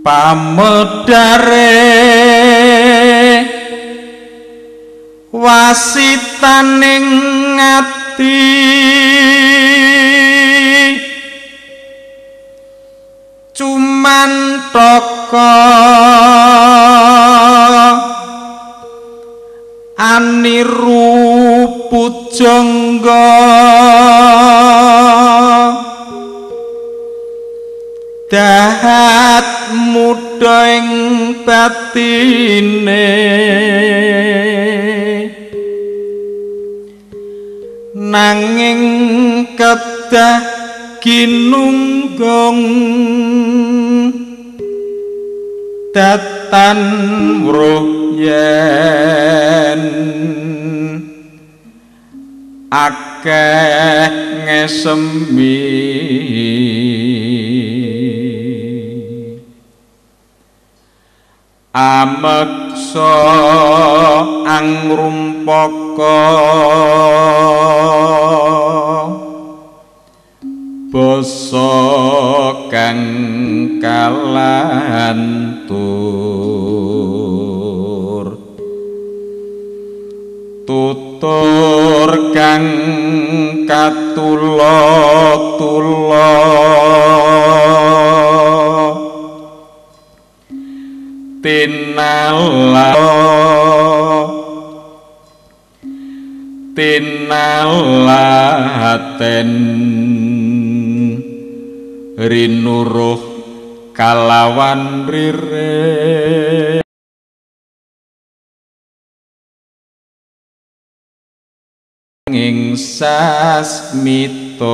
Pamedare wasitaning ati cuman toko aniru pujangga dahat mudha ing batine nanging kedah ginunggung datan weruh yen akeh ngesemi ameksa angrumpaka basa kang kalantur tutur kang katula-tula tinala tinalaten rinuruh kalawan rire ing sasmita.